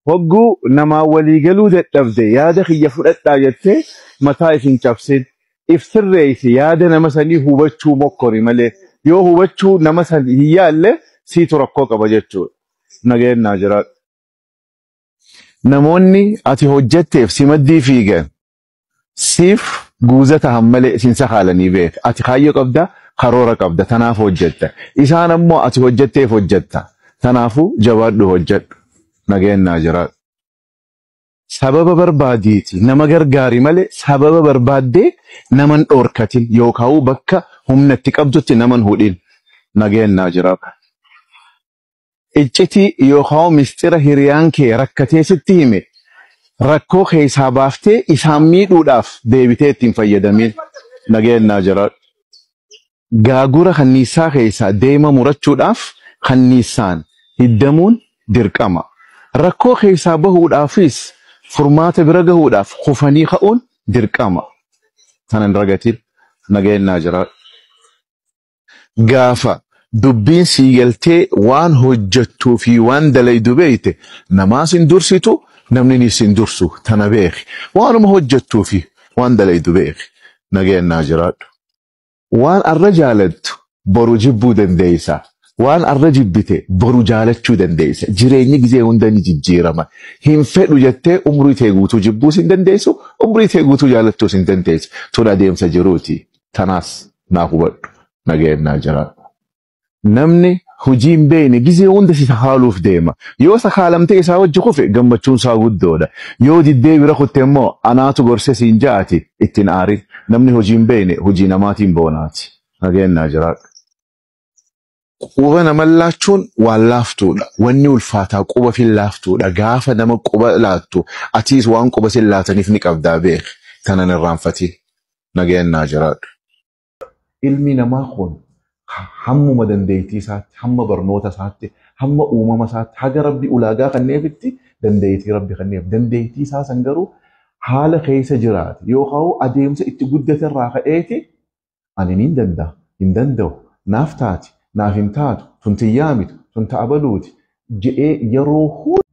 Hogguu namaa waliigaluu dadhabde yaada kiyya fudhadhaa jettee mataa isin cabsin. If sirreessi, yaada nama sanii hubachuu mokkori malee yoo hubachuu nama sanii hin yaalle siitu rakkoo qaba jechuudha. Nageenyaa jiraadhu. Namoonni ati hojjetteef si maddii fiigan siif guuza tahan malee sin sakaalanii beeka. Ati kaayyoo qabda, karoora qabda, tanaaf hojjetta. Isaan ammoo ati hojjetteef hojjetta. Tanaafuu jabaadhu, hojjedhu. Nageenyaa jiraadhu. Sababa barbaadiiti nama gargaari malee sababa barbaaddee naman dhoorkatin yookaan bakka humna itti qabdutti naman hudhin. Nageenyaa jiraadhu. Iccitii yookaan mistira hiriyaan kee rakkatee sitti hime rakkoo keessaa baaftee isaan miidhuudhaaf deebitee ittiin fayyadamin. Nageenyaa jiraadhu. Gaagura kanniisaa keessaa deema murachuudhaaf kanniisaan hiddamuun dirqama. Rakkoo keessaa bahuudhaafis furmaata bira gahuudhaaf kufanii ka'uun dirqama. Tanan ragatiin. Nageenyaa jiraadhu. Gaafa dubbiin sii galtee waan hojjettuu fi waan dalaydu beeyte namaas hin dursitu, namni hin dursu, tana beeki. Waanuma hojjettuu fi waan dalaydu beeki. Nageenyaa jiraadhu. Waan arra jaalattu boru jibbuu dandeessa. Waan arra jibbite boru jaalachuu dandeessa. Jireenyi gizee hunda ni jijjiirama. Hin fedhu jettee umrii tee guutuu jibbuus hin dandeessu, umrii tee guutuu jaalachuus hin dandeessu. Tun adeemsa jiruuti. Tanaas naa hubadhu. Nageenyaa jiraadhu. Namni hojii hin beekne gizee hunda si sakaaluuf deema. Yoo sakaalamtee isaa wajji kufe gammachuun isaa guddoodha. Yoo diddee bira kutte immoo anaatu gorse siin ja'ati ittiin aarin. Namni hojii hin beekne hojii namaatiin boonaati. Nageenyaa jiraadhu. Quba nama laachuun waan laaftuudha. Wanni ulfaataa quba fin laaftuudha. Gaafa nama quba laattu atiis waan quba sin laataniif ni qabdaa beeki. Tanan irraanfatiin. Nageenyaa jiraadhu. Ilmi namaa kun hammuma dandeettii isaatti, hamma barnoota isaatti, hamma uumama isaatti, haga rabbi ulaagaa kanneefitti dandeettii rabbi kanneef. Dandeettii isaa san garuu haala keessa jiraate yookaan adeemsa itti guddate irraa ka'eeti ani niin danda'a, hin danda'u, naaf taati, naaf hin taatu, tun tiyyaa miti, tun ta'a baluuti jedhee yeroo hunda.